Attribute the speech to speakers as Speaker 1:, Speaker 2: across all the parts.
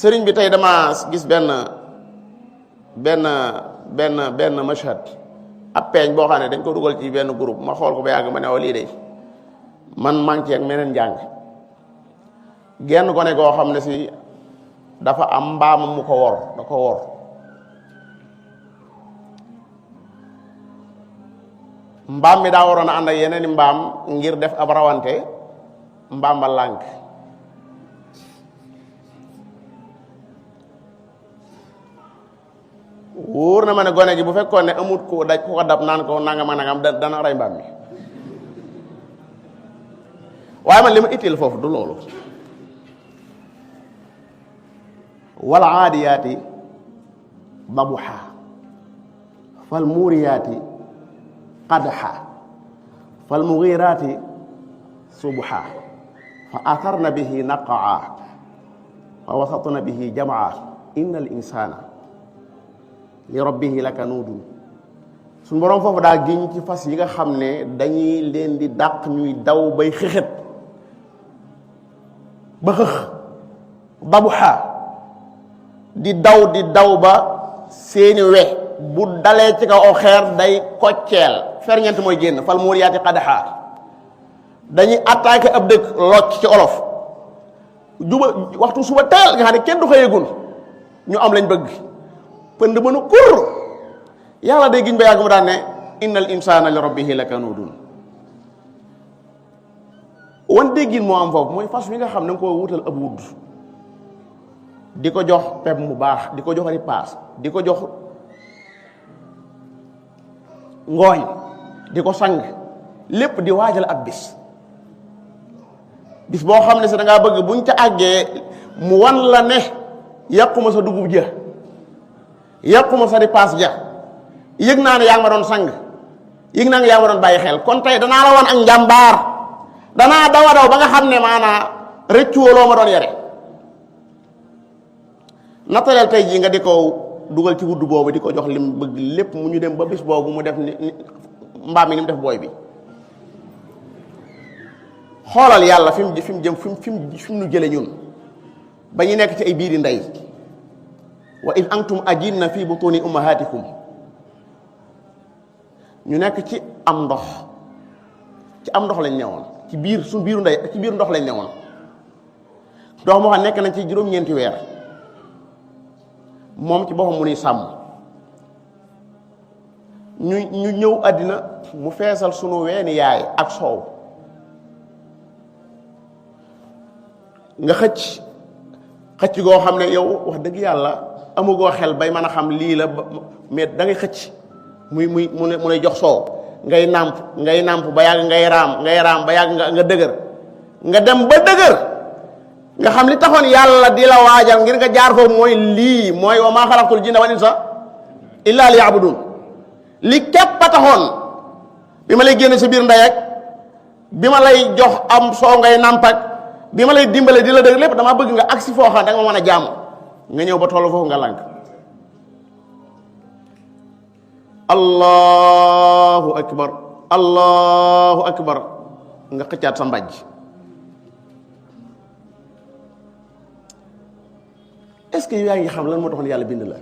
Speaker 1: sëriñ bi tey dama gis benn mashhad ab peeñ boo xam ne dañ ko dugal ci benn groupe ma xool ko ba yàgg ma ne lii de man manqué ak meneen njàng genn gone goo xam ne si dafa am mbaamam mu ko wor da ko wor mbaam mi daa waroon a ànd ak yeneen i mbaam ngir def ab rawante mbaam ba lànk wóor na ma ne gone gi bu fekkoon ne amut ko daj ko dab naan ko nangam ak nangam dana rey mbaam mi waaye man li ma itteel foofu du loolu wal aadiyaati dabuha fal muuriyaati qadha fal mughiraati subha fa atharna bihi naqaa fa wasatna bihi jamaa inna al insana li rabbihi lakanuudun suñu boroom foofu daa giñ ci fas yi nga xam ne dañuy leen di dàq ñuy daw bay xëxët ba xëx dabuha di daw ba seeni we bu dalee ci kaw aw xeer day kocceel ferñeent mooy génn fal muuriyaati qadha dañuy attaqué ab dëkk locc ci olof juba waxtu suba teel nga xam ne kenn du xëyegul ñu am lañ bëgg pënd mënu kur yàlla day giñ ba yàgg mu daan ne innal insana li rabbihi lakanuudun wan déggin moo am foofu mooy fas wi nga xam ne nga ko wutal ab wudd di ko jox pep mu baax di ko jox ripaas di ko jox ngooñ di ko sang lépp di waajal ab bis boo xam ne si da ngaa bëgg buñ ca àggee mu wan la ne yàquma sa dugub ja yàquma sa ripaas ja yëg naa ne yaa ngi ma doon sang yëg naa ne yaa ngi ma doon bàyyi xel kon tey danaa la wan ak njàmbaar danaa daw ba nga xam ne maanaa rëccuwoo ma doon yore nattaleel tey jii nga di ko dugal ci wudd boobu di ko jox lim bëgg lépp mu ñu dem ba bis boobu mu def ni mbaam mi ni mu def booy bi xoolal yàlla fi mu jëm fi mu nu jële ñun ba ñu nekk ci ay biiri ndey wa id antum ajinna fi butuni ummahatikum ñu nekk ci am ndox lañ newoon ci biir suñu biiru ndey ci biir ndox lañ newoon ndox moo xam nekk nañ ci juróom-ñeenti weer moom ci boppam mu nuy sàmm ñu ñëw àddina mu feesal sunu weeni yaay ak soow nga xëcc goo xam ne yow wax dëgg yàlla amugoo xel bay mën a xam lii la mais da ngay xëcc mu lay jox soow ngay nàmp ba yàgg ngay raam ba yàgg nga dëgër nga dem ba dëgër nga xam li taxoon yàlla di la waajal ngir nga jaar foofu mooy lii mooy wa maa xalaqtul jinna wal insa illa liya'budun li képp a taxoon bi ma lay génne sa biir ndey ak bi ma lay jox am soow ngay nàmp ak bi ma lay dimbale di la dëgër lépp dama bëgg nga agsi foo xam da nga ma mën a jaamu nga ñëw ba tollu foofu nga lànk allahu akbar nga xëccaat sa mbàjj est-ce que yaa ngi xam lan moo taxoon yàlla bind la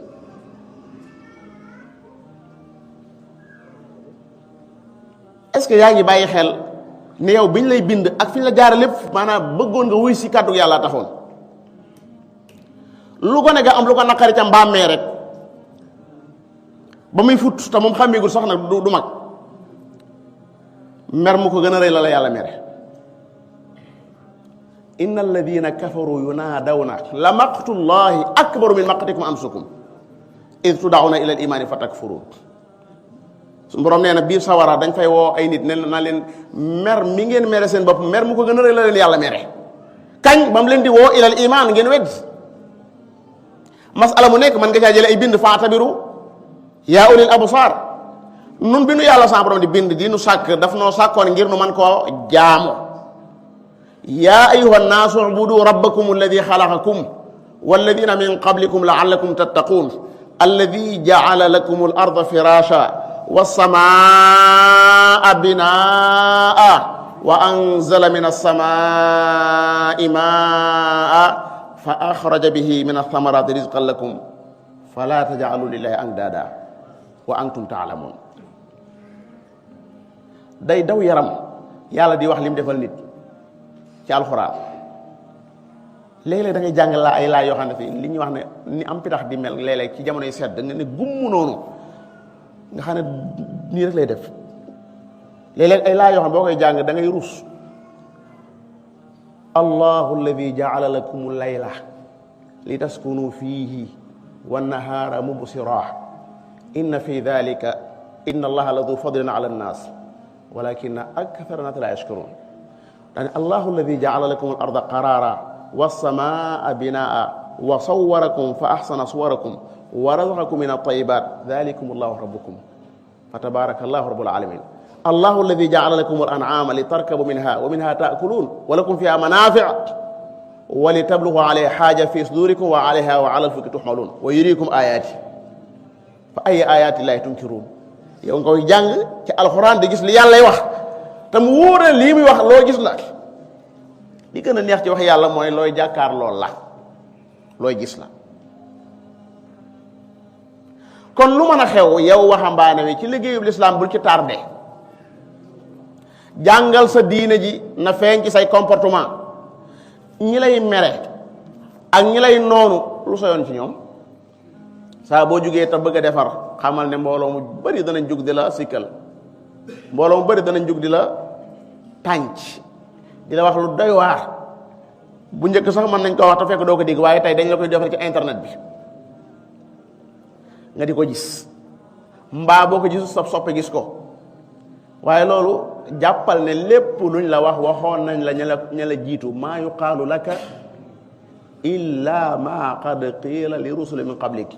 Speaker 1: est-ce que yaa ngi bàyyi xel ne yow biñ lay bind ak fi ñu la jaare lépp maanaam bëggoon nga wuy si kàddu yàlla taxoon lu gone ga am lu ko naqari ca mbaamee rek ba muy fut te moom xàmmeegul sax nag du mag mer mu ko gën a rëy la yàlla mere inna alladina kafaru yunaadawna la maqtullahi akbaru min maqtikum anfusakum id tud'awna ila al imani fa takfurun su borom nee na biir sawara dañ fay woo ay nit ne na leen mer mi ngeen mere seen bopp mer mu ko gën a rëy la leen yàlla mere kañ ba mu leen di woo ila al iman ngeen wedd masala mu nekk mën nga caa jële ay bind faatabiru yaa ulil absar nun bi nu yàlla sa borom di bind di nu sàkk daf noo sàkkoon ngir nu man koo jaamu yaa ayuha nnaasu ubudu rabbakum alladi xalaqakum walladina min qablikum laallakum tattaquun alladi jacala lakum al arda firasha wassamaa binaa wa anzala min alsamai maa fa axraja bihi min althamarati rizqan lakum fala tajcalu lillahi andada wa antum taalamun. day daw yaram yàlla di wax lim defal nit ci alxuraan. léeg-léeg da ngay jàng la ay laay yoo xam ne fii li ñuy wax ne ni am pitax di mel léeg-léeg ci jamonoy sedd da nga ne gumm noonu nga xam ne nii rek lay def. léeg-léeg ay laay yoo xam ne boo koy jàng da ngay rus. allahu alladi jaala lakum layla li taskunu fihi wannahaara mubsira inna fi dalika inna allaha la du fadlin ala annas walakina akthara nas la yashkurun. daane allahu alladi jaala lakum al arda qarara wassamaa binaa wa sawwarakum fa ahsana suwarakum wa razaqakum min at-tayyibat dhalikum allahu rabbukum fa tabaraka allahu rabbul alamin. allahu alladi jaala lakum al an'ama li tarkabu minha wa minha ta'kulun wa lakum fiha manafi' wa li tablughu alayha haja fi sudurikum wa alayha wa ala al-fulki tuhmalun wa yuriikum ayati fa ayyi ayati llahi tunkirun. yow nga koy jàng ci alxuraan di gis li yàllay wax te mu wóor na lii muy wax loo gis la. li gën a neex ci wax yàlla mooy looy jàkkaar lool la looy gis la. kon lu mën a xew yow waxambaane wi ci liggéeyub lislaam bul ci tardé. jàngal sa diine ji na feeñ ci say comportement. ñi lay mere ak ñi lay noonu lu sa yoon ci ñoom. saa boo jugee te bëgg a defar xamal ne mbooloo mu bari danañ jug di la sikkal. mbooloo mu bari danañ jug di la tànc di la wax lu doy waar. bu njëkk sax mën nañ ko wax te fekk doo ko dégg waaye tey dañ la koy defal ci internet bi nga di ko gis mbaa boo ko gisu sa soppe gis ko. waaye loolu jàppal ne lépp luñ la wax waxoon nañ la ña la jiitu maa yuqaalu laka illa ma qad qiila li rusuli min qablik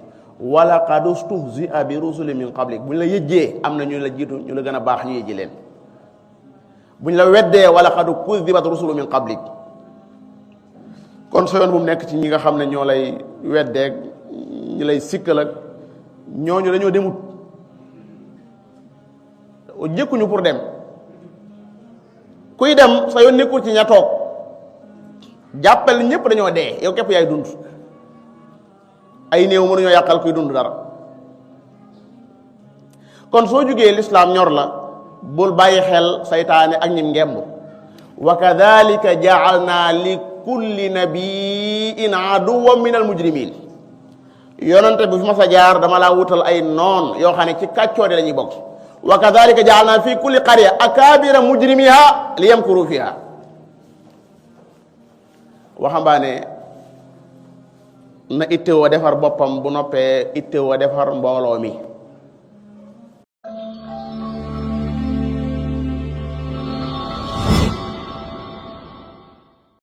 Speaker 1: wala qad ustuhzia bi rusuli min qablik. buñ la yëjjee am na ñu la jiitu ñu la gën a baax ñu yëjji leen. buñ la weddee wala qad kudibat rusulu min qablik. kon sa yoon bu mu nekk ci ñi nga xam ne ñoo lay weddeeg ñi lay sikkal ak ñooñu dañoo demut jëkkuñu pour dem. kuy dem sa yoon nekkul ci ña toog jàppal ñëpp dañoo dee yow képp yaay dund. ay néew mënuñoo yàqal kuy dund dara. kon soo jugee lislaam ñor la bul bàyyi xel saytaane ak ñim ngemb. wa kadhalika ja'alna li kulli nabiyyin aduwwan min al mujrimin. yonante bi fi ma sa jaar dama laa wutal ay noon yoo xam ne ci kàccoode la ñuy bokk. wa kadhalika ja'alna fi kulli qarya akabira mujrimiha liyamkuru fiha. waxambaane na ittewoo defar boppam bu noppee ittewoo defar mbooloo mi.